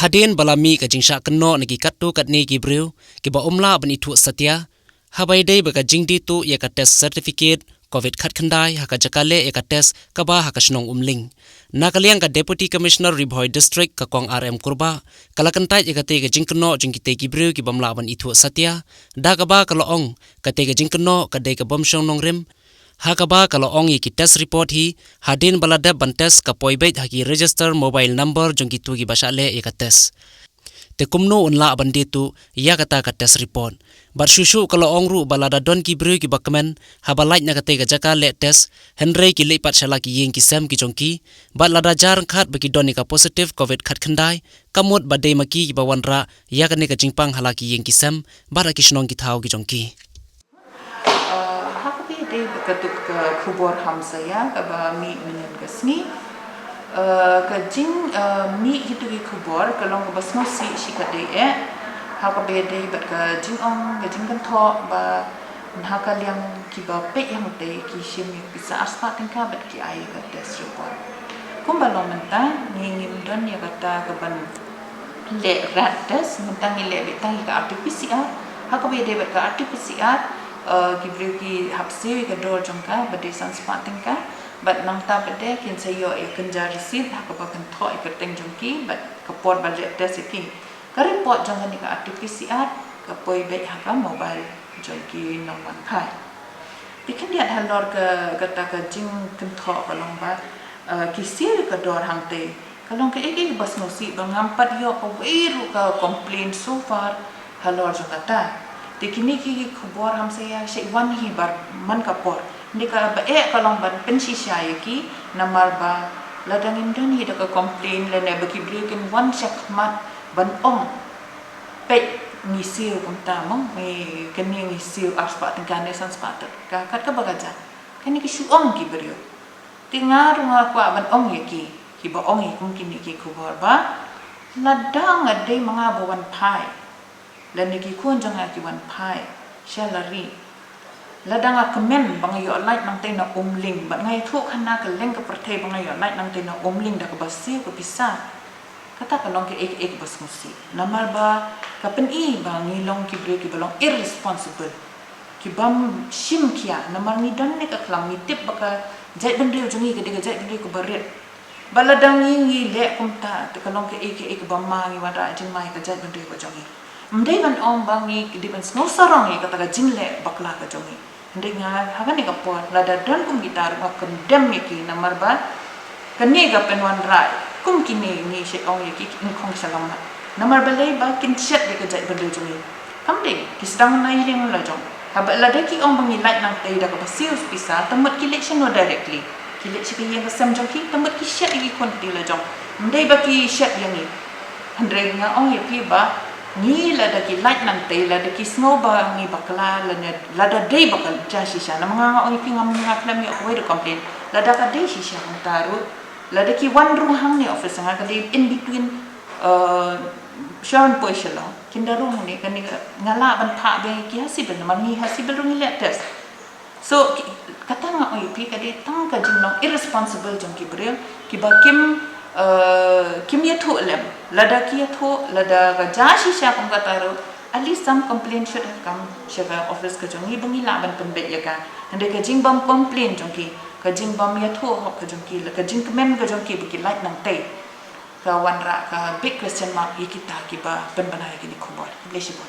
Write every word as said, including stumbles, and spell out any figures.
Hadien ba la mih ka jingshah kynnoh na ki katto katne ki briew kiba um lah ban ithuh satia, haba ïadei bad ka jingdie tuh ïa ka test certificate covid khatkhyndai ha ka jaka leh ïa ka test kaba ha ka shnong Umling. Na ka liang ka Deputy Commissioner Ri Bhoi District, ka Kong R M Kurbah, ka la kyntait ïa katei ka jingkynnoh jong kitei ki briew kibym lah ban ithuh satia, da kaba ka la ong katei ka jingkynnoh ka dei ka bym shong nongrim, ha kaba ka la ong ïa ki test report hi, hadien ba la dep ban test ka poi beit ha ki register mobile number jong kito kiba shah leh ïa ka test. Te kumno un lah ban die tuh ïa kata ka test report? Bad shuh shuh ka la ong ruh ba lada don ki briew kiba kmen haba lait na katei ka jaka leh test, hynrei ki leit pat sha la ki ïing ki sem ki jong ki, bad lada jar ryngkat ba ki don ïa ka positive covid khatkhyndai, ka mut ba dei ma ki kiba wanrah ïa kane ka jingpang ha la ki ïing ki sem bad ha ki shnong ki thaw ki jong ki. Uh, ha kaba ïadei bad kato ka khubor hamsaïa kaba mih mynnin ka sngi. Uh, ka jing, uh, mih kito ki khubor ka long kaba sngewsih shikatdei eh. Ha kaba ïadei bad ka jingong, ka jingkynthoh ba na ka liang kiba peit hangtei ki shim ïa ka pisa arspah tyngka bad ki ai ïa ka test report. Kumba long mynta, ngi ngim don ïa kata kaban leh rat test, mynta ngi leh beit tang ïa ka R T P C R. Ha kaba ïadei bad ka R T P C R, uh, ki briew ki hap siew ïa ka dor jong ka ba dei san spah tyngka. Bad nangta pat de kin sa ïoh ïa ka kynja receipt ha kaba kynthoh ïa ka kyrteng jong ki bad ka por ba leh test ïa ki. Ka report jong kane ka R T P C R ka poi beit ha ka mobile jong ki nongwan phai. Te khyndiat halor ka, kata ka jingkynthoh ka long ba, uh, ki siew ïa ka dor hangtei. Ka long kaei kaei kaba sngewsih ba ngam pat ïoh kawei ruh ka complain so far halor jong kata. Te kine ki khubor hamsaïa shait wan hi bar man ka por. Hynrei kaba eh ka long ban pynshisha ïa ki, namar ba lada ngim don hi da ka complain lane ba ki briew kin wan sha khmat ban ong, peit, ngi siew kumta mo, ngi, kane ngi siew arspah tyngka ne san spah tyngka, kat kaba ka jia. Kane ki shu ong ki briew. Te nga ruh nga kwah ban ong ïa ki, kiba ong ïa kum kine ki khubor ba lada nga dei ma nga ba wan phai, lane ki khun jong nga ki wan phai sha la ri, lada nga kmen ba nga ïoh lait nangtei na Umling bad nga ïathuh khana ka leng ka pyrthei ba nga ïoh lait nangtei na Umling da kaba siew ka pisa, kata ka long kaei kaei kaba sngewsih. Namar ba ka pyni ba ngi long ki briew kiba long irresponsible, kibym shim khia. Namar ngi don ne ka khlam, ngi tip ba ka jaitbynriew jong ngi ka dei ka jaitbynriew kaba rit. Bad lada ngi, ngi leh kumta, te ka long kaei kaei kaba ma, ngi wanrah jingma ïa ka jaitbynriew ka jong ngi. Ym dei ban ong ba ngi dei ban sngewsarong ïa kata ka jingleh bakla ka jong ngi. Hynrei nga ha kane ka por lada don kum kita ruh nga khyndem ïa ki, namar ba kane ka pynwanrah kum kine ngi shait ong ïa ki, ki nyngkong sha ka mat. Namar balei? Ba kin shet ïa ka jaitbynriew jong ngi. Kam dei, ki sdang na ïing la jong. Haba lada ki ong ba ngi lait nangtei da kaba siew pisa, te mut ki leit shano directly? Ki leit sha ka ïing ka sem jong ki, te mut ki shet ïa ki khun kti la jong. Ym dei ba ki shet ïa ngi. Hynrei nga ong ïa phi ba ngi lada ki lait nangtei, lada ki sngew ba ngi bakla, lada, lada dei ba ka jia shisha. Namar nga, nga ong ïa phi, ngam, nga khlem ïoh kawei ruh complain. Lada ka dei shisha kumta ruh, lada ki wan rung hangne office nga, ka dei in between, uh, Shillong, poi Shillong. Kin da rung hangne, kane nga lah ban phah biang ïa ki ha civil, namar ngi ha civil ruh ngi leh test. So, ki, kata nga ong ïa phi ka dei tang ka jinglong irresponsible jong ki briew, kiba kim, eh, kim ïathuh lem. Lada ki ïathuh, lada ka jia shisha kum kata ruh, at least some complaint should have come sha ka office ka jong ngi ba ngi lah ban pynbeit ïa ka. Hynrei ka jingbym complain jong ki, ka jingbym ïathuh hok ka jong ki, ka jingkmen ka jong ki ba ki lait nangtei, ka wanrah ka big question mark ïa kita kiba pynbna ïa kine ki khubor. Khublei shibun.